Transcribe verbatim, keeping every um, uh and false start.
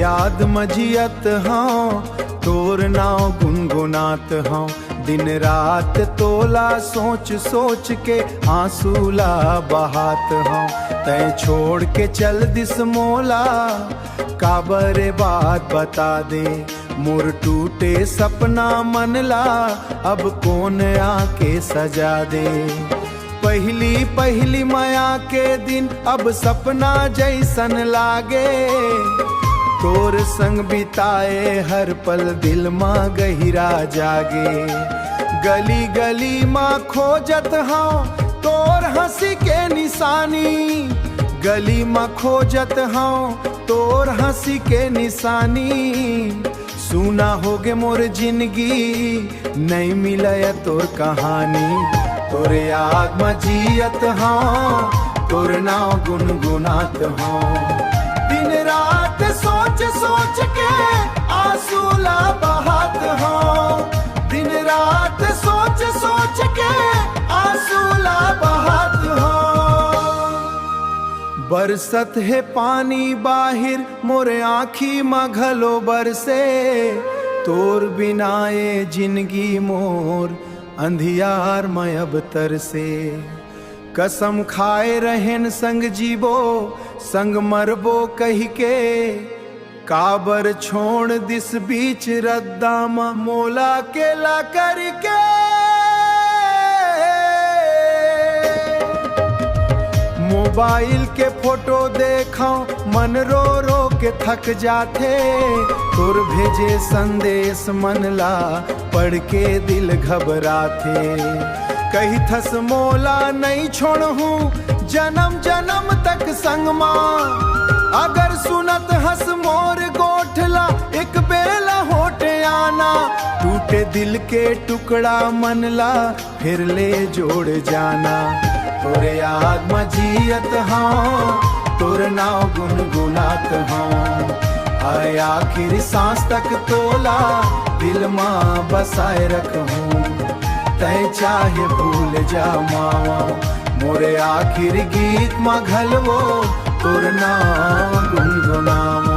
याद म जियत हंव, तोर नाव गुनगुनात हंव। दिन रात तोला सोच सोच के आंसू ला बहात हंव। तैं छोड़ के चल दिस मोला, काबर ए बात बता दे। मोर टूटे सपना मन ला अब कोन आके सजा दे। पहिली पहिली मया के दिन अब सपना जैसन लागे। तोर संग बिताए हर पल दिल मा गहिरा जागे। गली गली मा खोजत हंव तोर हंसी के निशानी। गली मा खोजत हंव तोर हंसी के निशानी। सूना होगे मोर जिनगी, नइ मिलय तोर कहानी। तोर याद म जियत हंव, तोर नाव गुनगुनात हंव। दिन रात सोच सोच के आंसू ला बहात हंव। दिन रात सोच सोच के आंसू ला बहात हंव। बरसत हे पानी बाहिर, मोर आँखी म घलो बरसे। तोर बिना ए जिनगी मोर अंधियार म अब तरसे। कसम खाए रहेन संग जीबो, संग मरबो कहिके। काबर छोड़ दिस बीच रद्दा म मोला अकेला करके। मोबाइल के फोटो देखंव, मन रो रो के थक जाथे। तोर भेजे संदेश मन ला पढ़ के दिल घबराथे। कहिथस मोला नइ छोड़हूं जनम जनम तक संग मा। अगर सुनत हस मोर गोठ ला एक बेला होठ आना। टूटे दिल के टुकड़ा मन ला फिर ले जोड़ जाना। तोर याद म जियत हंव, तोर नाव गुनगुनात हंव। आय आखिरी सांस तक तोला दिल म बसाए रखहूं। तैं चाहे भूल जा मावा, मोर आखिरी गीत म घलवो तोर नाव गुनगुनाव।